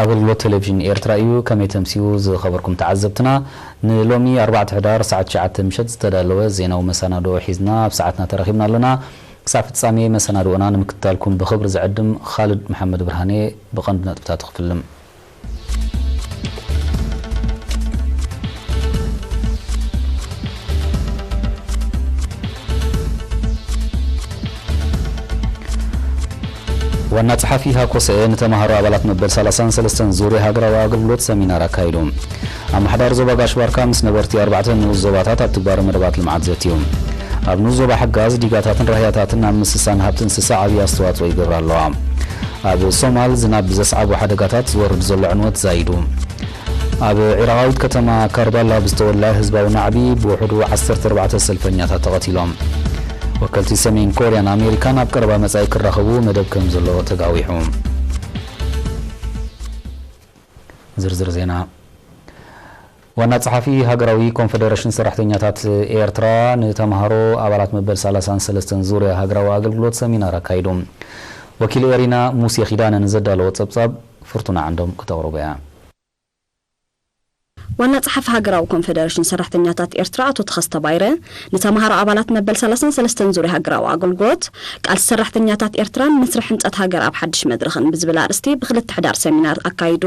ኣገልግሎት ቴሌቪዥን ኤርትራ እዩ። ከመይ ተምስዩ ዝኸበርኩም ተዓዘብትና፣ ንሎሚ ኣርባዕተ ሕዳር ሰዓት ትሽዓተ ምሸት ዝተዳለወ ዜናዊ መሰናድኦ ሒዝና ኣብ ሰዓትና ተረኺብና ኣለና። ክሳብ ፍጻሜ መሰናድኦና ንምክትታልኩም ብኽብሪ ዝዕድም ኻልድ መሓመድ ብርሃኔ። ብቐንዱ ነጥብታቱ ክፍልም። ዋና ጸሓፊ ሃኮሰኤ ንተማሃሮ ኣባላት መበል ሰላሳን ሰለስተን ዙርያ ሃገራዊ ኣገልግሎት ሰሚናር ኣካይዱ። ኣመሓዳሪ ዞባ ጋሽ ባርካ ምስ ነበርቲ ኣርባዕተ ንኡስ ዞባታት ኣብ ትግባረ መደባት ልምዓት ዘትዩ። ኣብ ንኡስ ዞባ ሓጋዝ ዲጋታትን ራህያታትን ኣብ ምስሳን ሃብቲ እንስሳ ዓብዪ ኣስተዋጽኦ ይገብራ ኣለዋ። ኣብ ሶማል ዝናብ ብዘስዓቦ ሓደጋታት ዝወርድ ዘሎ ዕንወት ዛይዱ። ኣብ ዒራቓዊት ከተማ ካርባላ ብዝተወልዐ ህዝባዊ ናዕቢ ብውሕዱ ዓሰርተ ኣርባዕተ ሰልፈኛታት ተቐቲሎም። ወከልቲ ሰሜን ኮርያን ኣሜሪካን ኣብ ቀረባ መጻኢ ክራኸቡ መደብ ከም ዘሎ ተጋዊሑ። ዝርዝር ዜና። ዋና ጸሓፊ ሃገራዊ ኮንፈደሬሽን ሰራሕተኛታት ኤርትራ ንተምሃሮ ኣባላት መበል ሰላሳን ሰለስተን ዙርያ ሃገራዊ ኣገልግሎት ሰሚናር ኣካይዱ። ወኪል ኤሪና ሙሴ ኪዳነ ንዘዳለዎ ጸብጻብ ፍርቱና ዓንዶም ክተቕርቦ እያ። ዋና ጸሓፊ ሃገራዊ ኮንፈደሬሽን ሰራሕተኛታት ኤርትራ ኣቶ ተኸስተ ባይረ፣ ንተምሃሮ ኣባላት መበል ሰላሳን ሰለስተን ዙርያ ሃገራዊ ኣገልግሎት፣ ቃልሲ ሰራሕተኛታት ኤርትራን መስርሕ ህንጸት ሃገር ኣብ ሓድሽ መድረኽን ብዝብል ኣርእስቲ ብክልተ ሕዳር ሰሚናር ኣካይዱ።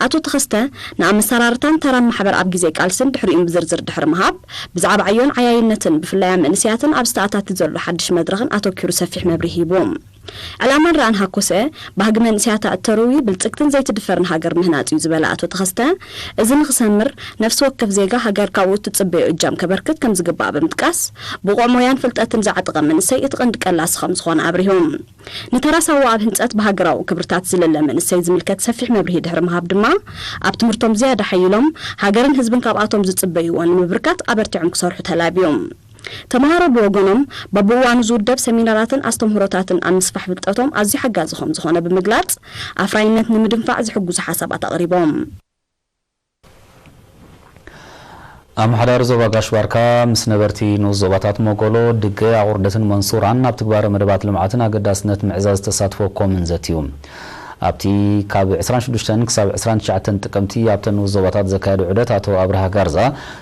ኣቶ ተኸስተ፣ ንኣመሰራርታን ተራን ማሕበር ኣብ ግዜ ቃልስን ድሕሪኡን ብዝርዝር ድሕሪ ምሃብ፣ ብዛዕባ ዕዮን ዓያይነትን ብፍላይ ኣብ መንእሰያትን ኣብ ዝተኣታቲ ዘሎ ሓድሽ መድረኽን ኣተኲሩ ሰፊሕ መብርሂ ሂቡ። ዕላማን ራእን ሃኮሰ፣ ባህጊ መንእሰያታ እተርዊ ብልጽግትን ዘይትድፈርን ሃገር ምህናጽ እዩ ዝበለ ኣቶ ተኸስተ፣ እዚ ንኽሰምር ነፍሲ ወከፍ ዜጋ ሃገር ካብኡ እትጽበዮ እጃም ከበርክት ከም ዝግባእ ብምጥቃስ፣ ብቑዕ ሞያን ፍልጠትን ዝዓጠቐ መንእሰይ እቲ ቀንዲ ቀላሲ ከም ዝኾነ ኣብሪሁ። ንተራ ሳዋ ኣብ ህንጸት ብሃገራዊ ክብርታት ዝልለ መንእሰይ ዝምልከት ሰፊሕ መብርሂ ድሕሪ ምሃብ ድማ፣ ኣብ ትምህርቶም ዝያዳ ሓይሎም፣ ሃገርን ህዝብን ካብኣቶም ዝጽበይዎ ንምብርካት ኣበርቲዖም ክሰርሑ ተላብዩ። ተምሃሮ ብወገኖም፣ በብእዋኑ ዝውደብ ሰሚናራትን ኣስተምህሮታትን ኣብ ምስፋሕ ፍልጠቶም ኣዝዩ ሓጋዚ ከም ዝኾነ ብምግላጽ፣ ኣፍራይነት ንምድንፋዕ ዝሕግዙ ሓሳባት ኣቕሪቦም። ኣመሓዳሪ ዞባ ጋሽ ባርካ ምስ ነበርቲ ንኡስ ዞባታት ሞጎሎ፣ ድገ፣ ኣቑርደትን መንሱራን ኣብ ትግባረ መደባት ልምዓትን ኣገዳስነት ምዕዛዝ ተሳትፎ ኮምን ዘትዩ። ኣብቲ ካብ ዕስራን ሽዱሽተን ክሳብ ዕስራን ትሽዓተን ጥቅምቲ ኣብተን ንኡስ ዞባታት ዘካየዶ ዑደት ኣቶ ኣብርሃ ጋርዛ፣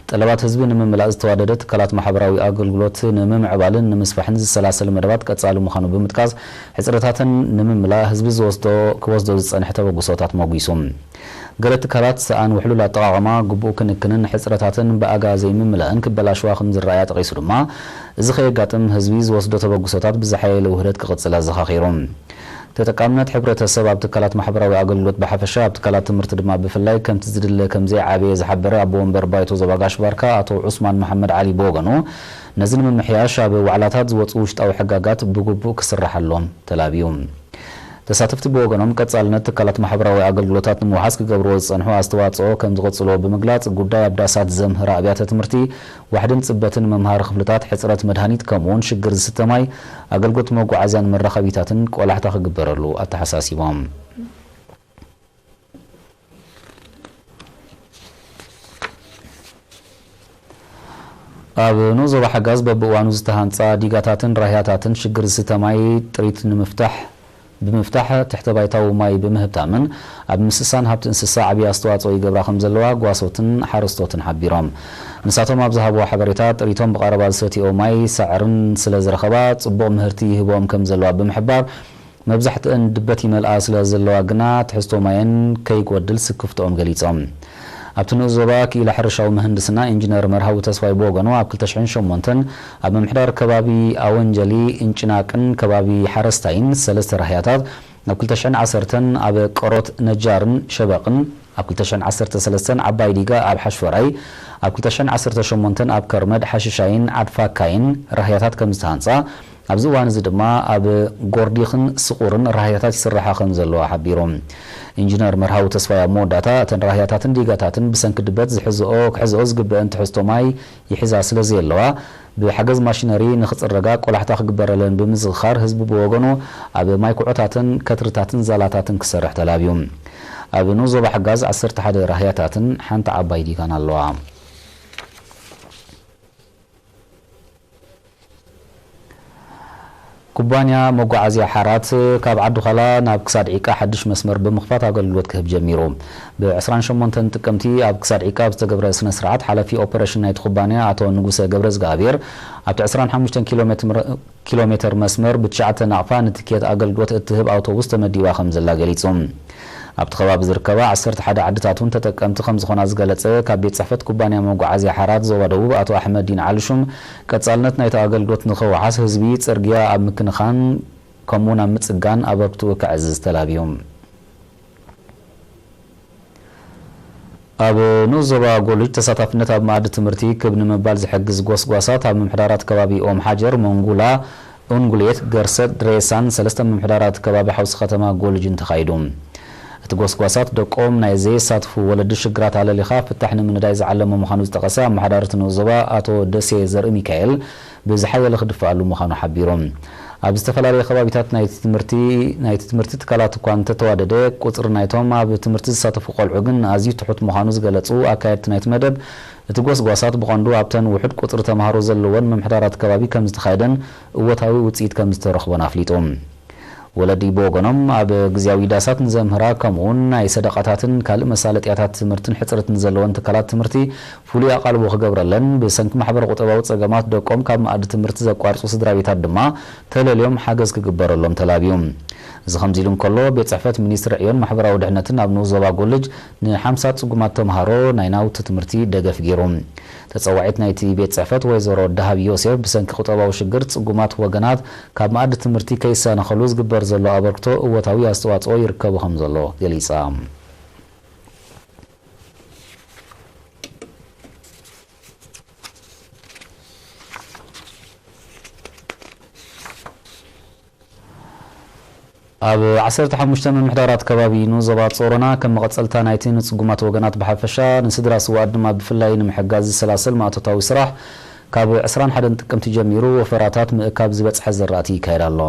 ጠለባት ህዝቢ ንምምላእ ዝተዋደደ ትካላት ማሕበራዊ ኣገልግሎት ንምምዕባልን ንምስፋሕን ዝሰላሰል መደባት ቀጻሊ ምዃኑ ብምጥቃስ፣ ሕጽረታተን ንምምላእ ህዝቢ ዝወስዶ፣ ክወስዶ ዝጸንሐ ተበግሶታት ሞጒሱ። ገለ ትካላት ሰኣን ውሕሉል ኣጠቓቕማ፣ ግቡእ ክንክንን ሕጽረታትን ብኣጋ ዘይምምላእን ክበላሽዋ ከም ዝረኣያ ጠቒሱ ድማ፣ እዚ ከየጋጥም ህዝቢ ዝወስዶ ተበግሶታት ብዝሓየለ ውህደት ክቕጽል ኣዘኻኺሩ። ተጠቃምነት ሕብረተሰብ ኣብ ትካላት ማሕበራዊ ኣገልግሎት ብሓፈሻ፣ ኣብ ትካላት ትምህርቲ ድማ ብፍላይ ከምቲ ዝድለ ከም ዘይዓበየ ዝሓበረ ኣቦ ወንበር ባይቶ ዞባ ጋሽ ባርካ ኣቶ ዑስማን መሓመድ ዓሊ ብወገኑ፣ ነዚ ንምምሕያሽ ኣብ ዋዕላታት ዝወጹ ውሽጣዊ ሕጋጋት ብግቡእ ክስርሓሎም ተላብዩ። ተሳተፍቲ ብወገኖም፣ ቀጻልነት ትካላት ማሕበራዊ ኣገልግሎታት ንምውሓስ ክገብርዎ ዝጸንሑ ኣስተዋጽኦ ከም ዝቕጽልዎ ብምግላጽ፣ ጉዳይ ኣብ ዳሳት ዘምህራ ኣብያተ ትምህርቲ፣ ዋሕድን ጽበትን መምሃሪ ክፍልታት፣ ሕጽረት መድሃኒት፣ ከምኡ'ውን ሽግር ዝስተ ማይ፣ ኣገልግሎት መጓዓዝያን መራኸቢታትን ቆላሕታ ክግበረሉ ኣተሓሳሲቦም። ኣብ ንኡስ ዞባ ሓጋዝ በብእዋኑ ዝተሃንጻ ዲጋታትን ራህያታትን ሽግር ዝስተ ማይ ጥሪት ንምፍታሕ፣ ብምፍታሕ ትሕተ ባይታዊ ማይ ብምህብታምን ኣብ ምስሳን ሃብቲ እንስሳ ዓብዪ ኣስተዋጽኦ ይገብራ ከም ዘለዋ ጓሶትን ሓረስቶትን ሓቢሮም። ንሳቶም ኣብ ዝሃብዎ ሓበሬታ፣ ጥሪቶም ብቐረባ ዝሰትይኦ ማይ ሳዕርን ስለ ዝረኸባ፣ ጽቡቕ ምህርቲ ይህብኦም ከም ዘለዋ ብምሕባር፣ መብዛሕትአን ድበት ይመልኣ ስለ ዘለዋ ግና፣ ትሕዝቶ ማየን ከይጎድል ስክፍትኦም ገሊጾም። ኣብቲ ንኡስ ዞባ ክኢላ ሕርሻዊ ምህንድስና ኢንጂነር መርሃዊ ተስፋይ ብወገኑ፣ ኣብ ክልተ ሽሕን ሸሞንተን ኣብ ምምሕዳር ከባቢ ኣወንጀሊ እንጭናቅን ከባቢ ሓረስታይን ሰለስተ ራህያታት፣ ኣብ ክልተ ሽሕን ዓሰርተን ኣብ ቀሮት ነጃርን ሸበቕን፣ ኣብ ክልተ ሽሕን ዓሰርተ ሰለስተን ዓባይ ዲጋ ኣብ ሓሽፈራይ፣ ኣብ ክልተ ሽሕን ዓሰርተ ሸሞንተን ኣብ ከርመድ ሓሽሻይን ዓድፋካይን ራህያታት ከም ዝተሃንጻ፣ ኣብዚ እዋን እዚ ድማ ኣብ ጎርዲኽን ስቑርን ራህያታት ይስራሓ ከም ዘለዋ ሓቢሩ። ኢንጂነር መርሃዊ ተስፋይ ኣብ መወዳእታ፣ እተን ራህያታትን ዲጋታትን ብሰንኪ ድበት ዝሕዝኦ፣ ክሕዝኦ ዝግበአን ትሕዝቶ ማይ ይሕዛ ስለ ዘየለዋ፣ ብሓገዝ ማሽነሪ ንኽጽረጋ ቆላሕታ ክግበረለን ብምዝኽኻር፣ ህዝቢ ብወገኑ ኣብ ማይ ኩዖታትን ከትርታትን ዛላታትን ክሰርሕ ተላብዩ። ኣብ ንኡስ ዞባ ሓጋዝ ዓሰርተ ሓደ ራህያታትን ሓንቲ ዓባይ ዲጋን ኣለዋ። ኩባንያ መጓዓዝያ ሓራት ካብ ዓዲ ዃላ ናብ ክሳድ ዒቃ ሓድሽ መስመር ብምኽፋት ኣገልግሎት ክህብ ጀሚሩ። ብ28 ጥቅምቲ ኣብ ክሳድ ዒቃ ኣብ ዝተገብረ ስነ ስርዓት ሓላፊ ኦፐሬሽን ናይቲ ኩባንያ ኣቶ ንጉሰ ገብረዝግኣብሔር ኣብቲ 25 ኪሎ ሜትር ኪሎ ሜትር መስመር ብትሽዓተ ናቕፋ ንትኬት ኣገልግሎት እትህብ ኣውቶቡስ ተመዲባ ከም ዘላ ገሊጹ። ኣብቲ ከባቢ ዝርከባ ዓሰርተ ሓደ ዓድታት እውን ተጠቀምቲ ከም ዝኾና ዝገለጸ ካብ ቤት ጽሕፈት ኩባንያ መጓዓዝያ ሓራት ዞባ ደቡብ ኣቶ ኣሕመዲን ዓልሹም፣ ቀጻልነት ናይቲ ኣገልግሎት ንኸወሓስ ህዝቢ ጽርግያ ኣብ ምክንኻን ከምኡውን ኣብ ምጽጋን ኣበርክትኡ ከዕዝዝ ተላብዩ። ኣብ ንኡስ ዞባ ጎልጅ ተሳታፍነት ኣብ መኣዲ ትምህርቲ ክብ ንምባል ዝሕግዝ ጎስጓሳት ኣብ ምምሕዳራት ከባቢ ኦም ሓጀር፣ መንጉላ፣ ኡንጉሌት፣ ገርሰት፣ ድሬሳን ሰለስተ ምምሕዳራት ከባቢ ሓውሲ ከተማ ጎልጅን ተኻይዱ። እቲ ጎስጓሳት ደቆም ናይ ዘየሳትፉ ወለዲ ሽግራት ኣለሊኻ ፍታሕ ንምንዳይ ዝዓለመ ምዃኑ ዝጠቐሰ ኣመሓዳሪ እቲ ንኡስ ዞባ ኣቶ ደሴ ዘርኢ ሚካኤል፣ ብዝሓየለ ክድፍኣሉ ምዃኑ ሓቢሩ። ኣብ ዝተፈላለዩ ከባቢታት ናይቲ ትምህርቲ ናይቲ ትምህርቲ ትካላት እኳ እንተተዋደደ፣ ቁጽሪ ናይቶም ኣብ ትምህርቲ ዝሳተፉ ቆልዑ ግን ኣዝዩ ትሑት ምዃኑ ዝገለጹ ኣካየድቲ ናይቲ መደብ፣ እቲ ጎስጓሳት ብቐንዱ ኣብተን ውሑድ ቁጽሪ ተምሃሮ ዘለወን ምምሕዳራት ከባቢ ከም ዝተኻየደን እወታዊ ውጽኢት ከም ዝተረኽቦን ኣፍሊጡ። ወለዲ ብወገኖም ኣብ ግዝያዊ ዳሳት ንዘምህራ ከምኡውን ናይ ሰደቓታትን ካልእ መሳለጥያታት ትምህርትን ሕጽረት ንዘለወን ትካላት ትምህርቲ ፍሉይ ኣቓልቦ ክገብረለን፣ ብሰንኪ ማሕበረ ቁጠባዊ ጸገማት ደቆም ካብ መኣዲ ትምህርቲ ዘቋርጹ ስድራ ቤታት ድማ ተለልዮም ሓገዝ ክግበረሎም ተላብዩ። እዚ ከምዚ ኢሉ እንከሎ፣ ቤት ጽሕፈት ሚኒስትሪ ዕዮን ማሕበራዊ ድሕነትን ኣብ ንኡስ ዞባ ጎልጅ ን50 ጽጉማት ተምሃሮ ናይ ናውቲ ትምህርቲ ደገፍ ገይሩ። ተጸዋዒት ናይቲ ቤት ጽሕፈት ወይዘሮ ደሃብ ዮሴፍ ብሰንኪ ቁጠባዊ ሽግር ጽጉማት ወገናት ካብ መኣዲ ትምህርቲ ከይሰናኸሉ ዝግበር ዘሎ ኣበርክቶ እወታዊ ኣስተዋጽኦ ይርከቦ ከም ዘሎ ገሊጻ። ኣብ ዓሰርተ ሓሙሽተ ምምሕዳራት ከባቢ ንኡስ ዞባ ጾሮና ከም መቐጸልታ ናይቲ ንጽጉማት ወገናት ብሓፈሻ ንስድራ ስውኣት ድማ ብፍላይ ንምሕጋዝ ዝሰላሰል ማእቶታዊ ስራሕ ካብ ዕስራን ሓደን ጥቅምቲ ጀሚሩ ወፈራታት ምእካብ ዝበጽሐ ዘራእቲ ይካየድ ኣሎ።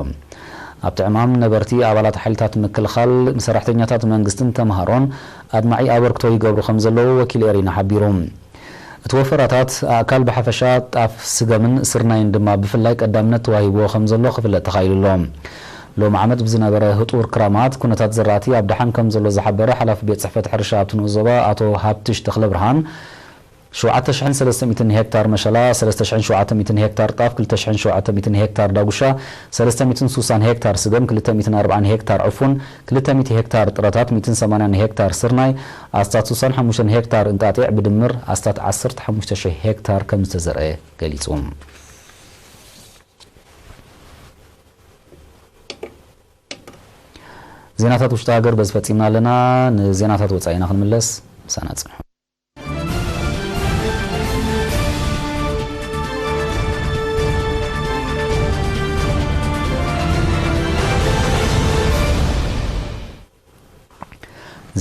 ኣብቲ ዕማም ነበርቲ፣ ኣባላት ሓይልታት ምክልኻል፣ ሰራሕተኛታት መንግስትን ተምሃሮን ኣድማዒ ኣበርክቶ ይገብሩ ከም ዘለዉ ወኪል ኤሪና ሓቢሩ። እቲ ወፈራታት ኣእካል ብሓፈሻ፣ ጣፍ፣ ስገምን ስርናይን ድማ ብፍላይ ቀዳምነት ተዋሂብዎ ከም ዘሎ ክፍለጥ ተኻኢሉ ኣሎ። ሎሚ ዓመት ብዝነበረ ህጡር ክራማት ኩነታት ዘራእቲ ኣብ ደሓን ከም ዘሎ ዝሓበረ ሓላፊ ቤት ጽሕፈት ሕርሻ ኣብቲ ንኡስ ዞባ ኣቶ ሃብትሽ ተኽለብርሃን፣ ሸውዓተ ሽሕን ሰለስተ ሚእትን ሄክታር መሸላ፣ ሰለስተ ሽሕን ሸውዓተ ሚእትን ሄክታር ጣፍ፣ ክልተ ሽሕን ሸውዓተ ሚእትን ሄክታር ዳጉሻ፣ ሰለስተ ሚእትን ስሳን ሄክታር ስገም፣ ክልተ ሚእትን ኣርባዓን ሄክታር ዕፉን፣ ክልተ ሚእቲ ሄክታር ጥረታት፣ ሚእትን ሰማንያን ሄክታር ስርናይ፣ ኣስታት ስሳን ሓሙሽተን ሄክታር እንጣጢዕ ብድምር ኣስታት ዓሰርተ ሓሙሽተ ሽሕ ሄክታር ከም ዝተዘርአ ገሊጹ። ዜናታት ውሽጢ ሃገር በዚ ፈጺምና ኣለና። ንዜናታት ወጻኢና ክንምለስ፣ ምሳና ጽንሑ።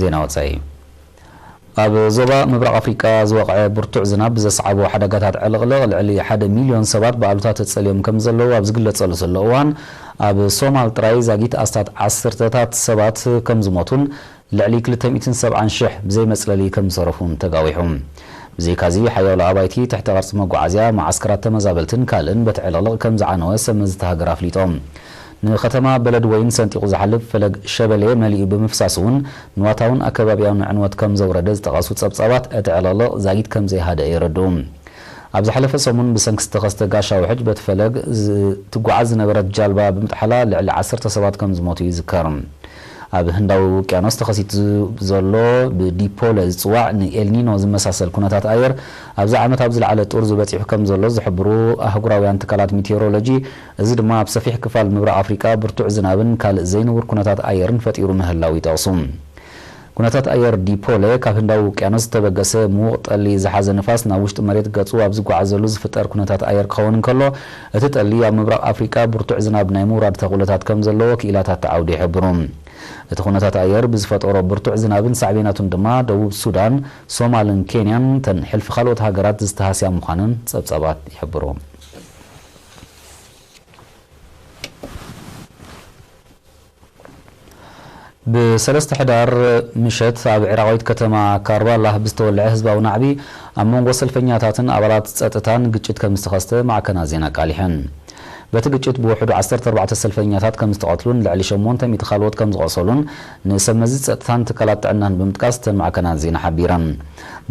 ዜና ወጻኢ። ኣብ ዞባ ምብራቕ ኣፍሪቃ ዝወቕዐ ብርቱዕ ዝናብ ብዘስዓቦ ሓደጋታት ዕልቕልቕ፣ ልዕሊ ሓደ ሚልዮን ሰባት ብኣሉታ ተጸልዮም ከም ዘለዉ ኣብ ዝግለጸሉ ዘሎ እዋን፣ ኣብ ሶማል ጥራይ ዛጊት ኣስታት ዓሰርተታት ሰባት ከም ዝሞቱን ልዕሊ ክልተ ሚእትን ሰብዓን ሽሕ ብዘይ መጽለሊ ከም ዝሰረፉን ተጋዊሑ። ብዘይካዚ፣ ሓያሎ ኣባይቲ፣ ትሕተ ቅርጺ መጓዓዝያ፣ መዓስከራት ተመዛበልትን ካልእን በቲ ዕልቕልቕ ከም ዝዓነወ ሰብ መዚ እታ ሃገር ኣፍሊጦም። ንከተማ በለድ ወይን ሰንጢቑ ዝሓልፍ ፈለግ ሸበሌ መሊኡ ብምፍሳሱ እውን ንዋታውን ኣከባቢያውን ዕንወት ከም ዘውረደ ዝጠቐሱ ጸብጻባት፣ እቲ ዕልቕልቕ ዛጊት ከም ዘይሃደአ የረድኡ። ኣብ ዝሓለፈ ሰሙን ብሰንኪ ዝተኸስተ ጋሻ ውሕጅ በቲ ፈለግ ዝ-፣ ትጓዓዝ ዝነበረት ጃልባ ብምጥሓላ ልዕሊ ዓሰርተ ሰባት ከም ዝሞቱ ይዝከር። ኣብ ህንዳዊ ውቅያኖስ ተኸሲቱ ዘሎ ብዲፖለ ዝጽዋዕ ንኤልኒኖ ዝመሳሰል ኩነታት ኣየር፣ ኣብዚ ዓመት ኣብ ዝለዓለ ጥርዙ በጺሑ ከም ዘሎ ዝሕብሩ ኣህጉራውያን ትካላት ሚቴዎሮሎጂ፣ እዚ ድማ ኣብ ሰፊሕ ክፋል ምብራቕ ኣፍሪቃ ብርቱዕ ዝናብን ካልእ ዘይንቡር ኩነታት ኣየርን ፈጢሩ ምህላው ይጠቕሱ። ኩነታት ኣየር ዲፖለ፣ ካብ ህንዳዊ ውቅያኖስ ዝተበገሰ ምዉቕ ጠሊ ዝሓዘ ንፋስ ናብ ውሽጢ መሬት ገጹ ኣብ ዝጓዓዘሉ ዝፍጠር ኩነታት ኣየር ክኸውን እንከሎ፣ እቲ ጠሊ ኣብ ምብራቕ ኣፍሪቃ ብርቱዕ ዝናብ ናይ ምውራድ ተኽእሎታት ከም ዘለዎ ክኢላታት እቲ ዓውዲ ይሕብሩ። እቲ ኩነታት ኣየር ብዝፈጠሮ ብርቱዕ ዝናብን ሳዕቤናቱን ድማ፣ ደቡብ ሱዳን፣ ሶማልን ኬንያን፣ እተን ሕልፊ ካልኦት ሃገራት ዝተሃስያ ምዃነን ጸብጻባት ይሕብሩ። ብ3 ሕዳር ምሸት ኣብ ዒራቓዊት ከተማ ካርባላህ ብዝተወልዐ ህዝባዊ ናዕቢ፣ ኣብ መንጎ ሰልፈኛታትን ኣባላት ጸጥታን ግጭት ከም ዝተኸስተ ማዕከናት ዜና ኣቃሊሐን። በቲ ግጭት ብውሕዱ ዓሰርተ ኣርባዕተ ሰልፈኛታት ከም ዝተቐትሉን ልዕሊ ሸሞንተ ሚእቲ ካልኦት ከም ዝቖሰሉን ንሰብ መዚ ጸጥታን ትካላት ጥዕናን ብምጥቃስ እተን ማዕከናት ዜና ሓቢረን።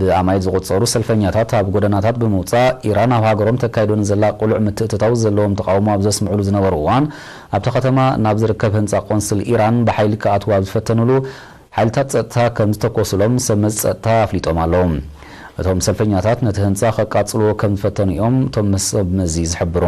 ብኣማኢት ዝቑጸሩ ሰልፈኛታት ኣብ ጎደናታት ብምውጻእ፣ ኢራን ኣብ ሃገሮም ተካይዶ ንዘላ ቅሉዕ ምትእትታው ዘለዎም ተቓውሞ ኣብ ዘስምዕሉ ዝነበሩ እዋን፣ ኣብታ ከተማ ናብ ዝርከብ ህንጻ ቆንስል ኢራን ብሓይሊ ክኣትዉ ኣብ ዝፈተኑሉ፣ ሓይልታት ጸጥታ ከም ዝተኮሱሎም ሰብ መዚ ጸጥታ ኣፍሊጦም ኣለዉ። እቶም ሰልፈኛታት ነቲ ህንጻ ከቃጽልዎ ከም ዝፈተኑ እዮም እቶም ሰብ መዚ ዝሕብሩ።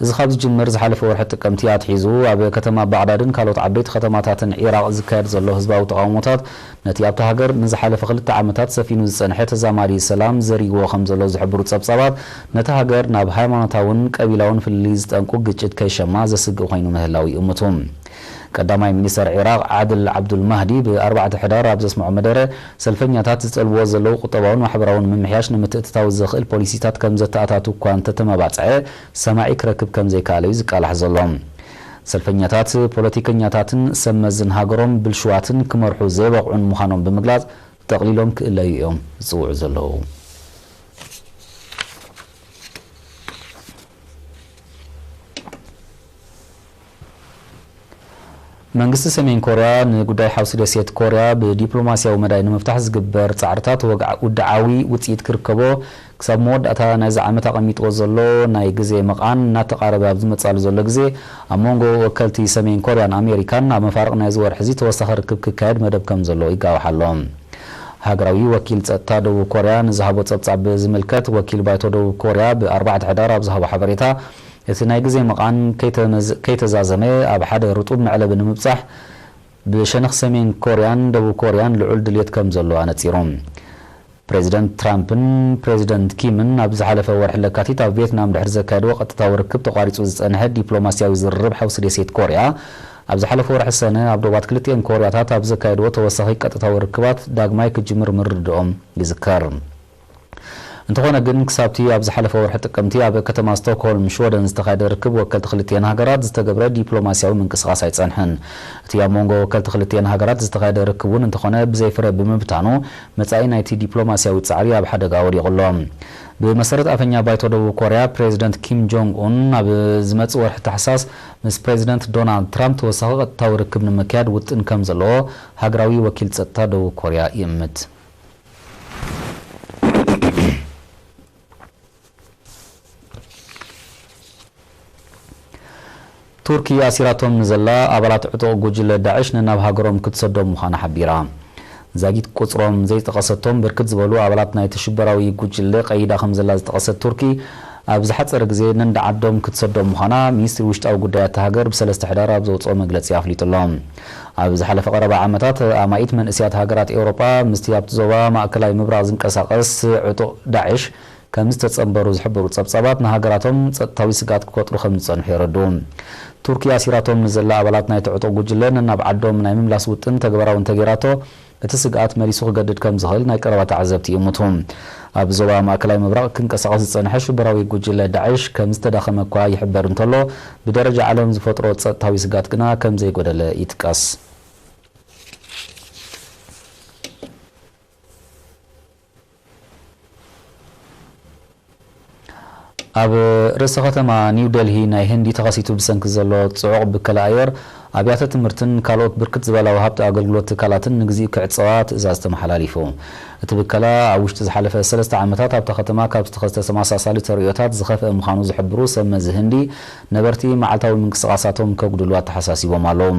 እዚ ካብ ዝጅምር ዝሓለፈ ወርሒ ጥቅምቲ ኣትሒዙ ኣብ ከተማ ባግዳድን ካልኦት ዓበይቲ ከተማታትን ዒራቕ ዝካየድ ዘሎ ህዝባዊ ተቓውሞታት ነቲ ኣብታ ሃገር ንዝሓለፈ ክልተ ዓመታት ሰፊኑ ዝጸንሐ ተዛማዲ ሰላም ዘሪግዎ ከም ዘሎ ዝሕብሩ ጸብጻባት፣ ነታ ሃገር ናብ ሃይማኖታውን ቀቢላውን ፍልልይ ዝጠንቁ ግጭት ከይሸማ ዘስግእ ኮይኑ ምህላው ይእምቱ። ቀዳማይ ሚኒስተር ዒራቕ ዓድል ዓብዱል ማህዲ ብ ኣርባዕተ ሕዳር ኣብ ዘስምዖ መደረ፣ ሰልፈኛታት ዝጠልብዎ ዘለዉ ቁጠባውን ማሕበራውን ምምሕያሽ ንምትእትታው ዘኽእል ፖሊሲታት ከም ዘተኣታቱ እኳ እንተተመባጽዐ፣ ሰማዒ ክረክብ ከም ዘይከኣለ እዩ ዝቃላሕ ዘሎ። ሰልፈኛታት፣ ፖለቲከኛታትን ሰብ መዝን ሃገሮም ብልሹዋትን ክመርሑ ዘይበቕዑን ምዃኖም ብምግላጽ፣ ጠቕሊሎም ክእለዩ እዮም ዝጽውዑ ዘለዉ። መንግስቲ ሰሜን ኮርያ ንጉዳይ ሓውሲ ደሴት ኮርያ ብዲፕሎማስያዊ መዳይ ንምፍታሕ ዝግበር ጻዕርታት ወግዓ-፣ ውድዓዊ ውጽኢት ክርከቦ ክሳብ መወዳእታ ናይዚ ዓመት ኣቐሚጥዎ ዘሎ ናይ ግዜ መቓን እናተቓረበ ኣብ ዝመጻሉ ዘሎ ግዜ፣ ኣብ መንጎ ወከልቲ ሰሜን ኮርያን ኣሜሪካን ኣብ መፋርቕ ናይዚ ወርሒ እዚ ተወሳኺ ርክብ ክካየድ መደብ ከም ዘሎ ይጋዋሕ ኣሎ። ሃገራዊ ወኪል ጸጥታ ደቡብ ኮርያ ንዝሃቦ ጸብጻብ ብዝምልከት፣ ወኪል ባይቶ ደቡብ ኮርያ ብኣርባዕተ ሕዳር ኣብ ዝሃቦ ሓበሬታ፣ እቲ ናይ ግዜ መቓን ከይተመዝ-፣ ከይተዛዘመ ኣብ ሓደ ርጡብ መዕለቢ ንምብጻሕ ብሸነኽ ሰሜን ኮርያን ደቡብ ኮርያን ልዑል ድልየት ከም ዘሎ ኣነጺሩ። ፕሬዚደንት ትራምፕን ፕሬዚደንት ኪምን ኣብ ዝሓለፈ ወርሒ ለካቲት ኣብ ቪየትናም ድሕሪ ዘካየድዎ ቀጥታዊ ርክብ ተቋሪጹ ዝጸንሐ ዲፕሎማስያዊ ዝርርብ ሓውሲ ደሴት ኮርያ፣ ኣብ ዝሓለፈ ወርሒ ሰነ ኣብ ዶባት ክልቲኤን ኮርያታት ኣብ ዘካየድዎ ተወሳኺ ቀጥታዊ ርክባት ዳግማይ ክጅምር ምርድኦም ይዝከር። እንተኾነ ግን፣ ክሳብቲ ኣብ ዝሓለፈ ወርሒ ጥቅምቲ ኣብ ከተማ ስቶክሆልም ሽወደን ዝተኻየደ ርክብ ወከልቲ ክልቲኤን ሃገራት ዝተገብረ ዲፕሎማስያዊ ምንቅስቓስ ኣይጸንሐን። እቲ ኣብ መንጎ ወከልቲ ክልቲኤን ሃገራት ዝተኻየደ ርክብ እውን እንተኾነ ብዘይ ፍረ ብምብታኑ፣ መጻኢ ናይቲ ዲፕሎማስያዊ ጻዕሪ ኣብ ሓደጋ ወዲቑ ኣሎ። ብመሰረት ኣፈኛ ባይቶ ደቡብ ኮርያ፣ ፕሬዚደንት ኪም ጆንግ ኡን ኣብ ዝመጽእ ወርሒ ታሕሳስ ምስ ፕሬዚደንት ዶናልድ ትራምፕ ተወሳኺ ቀጥታዊ ርክብ ንምክያድ ውጥን ከም ዘለዎ ሃገራዊ ወኪል ጸጥታ ደቡብ ኮርያ ይእምት። ቱርኪ ኣሲራቶም ንዘላ ኣባላት ዕጡቕ ጉጅለ ዳዕሽ ነናብ ሃገሮም ክትሰዶም ምዃና ሓቢራ። ዛጊት ቁጽሮም ዘይጠቐሰቶም ብርክት ዝበሉ ኣባላት ናይቲ ሽበራዊ ጉጅለ ቀይዳ ከም ዘላ ዝጠቐሰት ቱርኪ፣ ኣብ ዝሓጸረ ግዜ ነንዳ ዓዶም ክትሰዶም ምዃና ሚኒስትሪ ውሽጣዊ ጉዳያት እታ ሃገር ብሰለስተ ሕዳር ኣብ ዘውጽኦ መግለጺ ኣፍሊጡ ኣሎ። ኣብ ዝሓለፈ ቀረባ ዓመታት፣ ኣማኢት መንእሰያት ሃገራት ኤውሮጳ ምስቲ ኣብቲ ዞባ ማእከላይ ምብራቕ ዝንቀሳቐስ ዕጡቕ ዳዕሽ ከም ዝተጸንበሩ ዝሕብሩ ጸብጻባት፣ ንሃገራቶም ጸጥታዊ ስግኣት ክፈጥሩ ከም ዝጸንሑ የረድኡ። ቱርኪ ኣሲራቶም ንዘላ ኣባላት ናይቲ ዕጡቕ ጉጅለ ነናብ ዓዶም ናይ ምምላስ ውጥን ተግባራዊ እንተገይራቶ፣ እቲ ስግኣት መሊሱ ክገድድ ከም ዝኽእል ናይ ቀረባ ተዓዘብቲ ይእምቱ። ኣብ ዞባ ማእከላይ ምብራቕ ክንቀሳቐስ ዝጸንሐ ሽበራዊ ጉጅለ ዳዕሽ ከም ዝተዳኸመ እኳ ይሕበር እንተሎ፣ ብደረጃ ዓለም ዝፈጥሮ ጸጥታዊ ስግኣት ግና ከም ዘይጎደለ ይጥቀስ። ኣብ ርእሰ ከተማ ኒው ደልሂ ናይ ህንዲ ተኸሲቱ ብሰንኪ ዘሎ ጽዑቕ ብከላ ኣየር፣ ኣብያተ ትምህርትን ካልኦት ብርክት ዝበላ ወሃብቲ ኣገልግሎት ትካላትን ንግዚኡ ክዕጸዋ ትእዛዝ ተመሓላሊፉ። እቲ ብከላ ኣብ ውሽጢ ዝሓለፈ ሰለስተ ዓመታት ኣብታ ከተማ ካብ ዝተኸስተ ተመሳሳሊ ተርእዮታት ዝኸፍአ ምዃኑ ዝሕብሩ ሰብ መዚ ህንዲ፣ ነበርቲ መዓልታዊ ምንቅስቓሳቶም ከጉድሉ ኣተሓሳሲቦም ኣለዉ።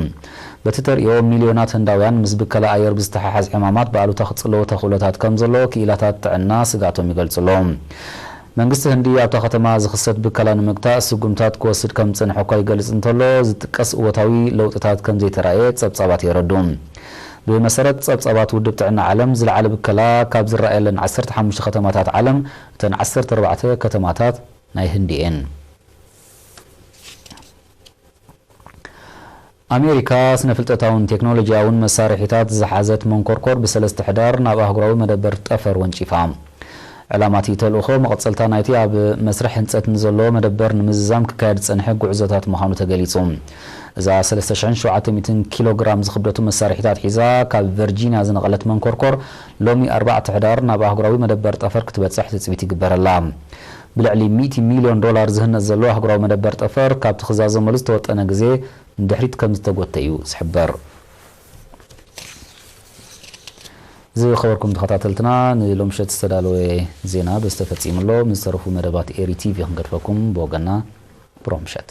በቲ ተርእዮ፣ ሚልዮናት ህንዳውያን ምስ ብከላ ኣየር ብዝተሓሓዝ ዕማማት ብኣሉታ ክጽለዉ ተኽእሎታት ከም ዘሎ ክኢላታት ጥዕና ስግኣቶም ይገልጹ ኣለዉ። መንግስቲ ህንዲ ኣብታ ከተማ ዝኽሰት ብከላ ንምግታእ ስጉምታት ክወስድ ከም ዝጸንሐ እኳ ይገልጽ እንተሎ፣ ዝጥቀስ እወታዊ ለውጥታት ከም ዘይተራእየ ጸብጻባት የረዱ። ብመሰረት ጸብጻባት ውድብ ጥዕና ዓለም፣ ዝለዓለ ብከላ ካብ ዝረኣየለን ዓሰርተ ሓሙሽተ ከተማታት ዓለም፣ እተን ዓሰርተ ኣርባዕተ ከተማታት ናይ ህንዲ እየን። ኣሜሪካ ስነ-ፍልጠታውን ቴክኖሎጂያውን መሳርሒታት ዝሓዘት መንኮርኮር ብሰለስተ ሕዳር ናብ ኣህጉራዊ መደበር ጠፈር ወንጪፋ። ዕላማ እቲ ተልእኾ መቐጸልታ ናይቲ ኣብ መስርሕ ህንጸት ንዘሎ መደበር ንምዝዛም ክካየድ ዝጸንሐ ጉዕዞታት ምዃኑ ተገሊጹ። እዛ ሰለስተ ሽሕን ሸውዓተ ሚእትን ኪሎ ግራም ዝኽብደቱ መሳርሒታት ሒዛ ካብ ቨርጂንያ ዝነቐለት መንኮርኮር ሎሚ ኣርባዕተ ሕዳር ናብ ኣህጉራዊ መደበር ጠፈር ክትበጽሕ ትጽቢት ይግበረላ። ብልዕሊ ሚእቲ ሚልዮን ዶላር ዝህነጽ ዘሎ ኣህጉራዊ መደበር ጠፈር ካብቲ ክዛዘመሉ ዝተወጠነ ግዜ ንድሕሪት ከም ዝተጎተ እዩ ዝሕበር። ዝኸበርኩም ተኸታተልትና፣ ንሎምሸት ዝተዳለወ ዜና በዚ ተፈጺሙ ኣሎ። ምስ ዝተረፉ መደባት ኤሪ ቲቪ ክንገድፈኩም። ብወገና ብሩኽ ምሸት።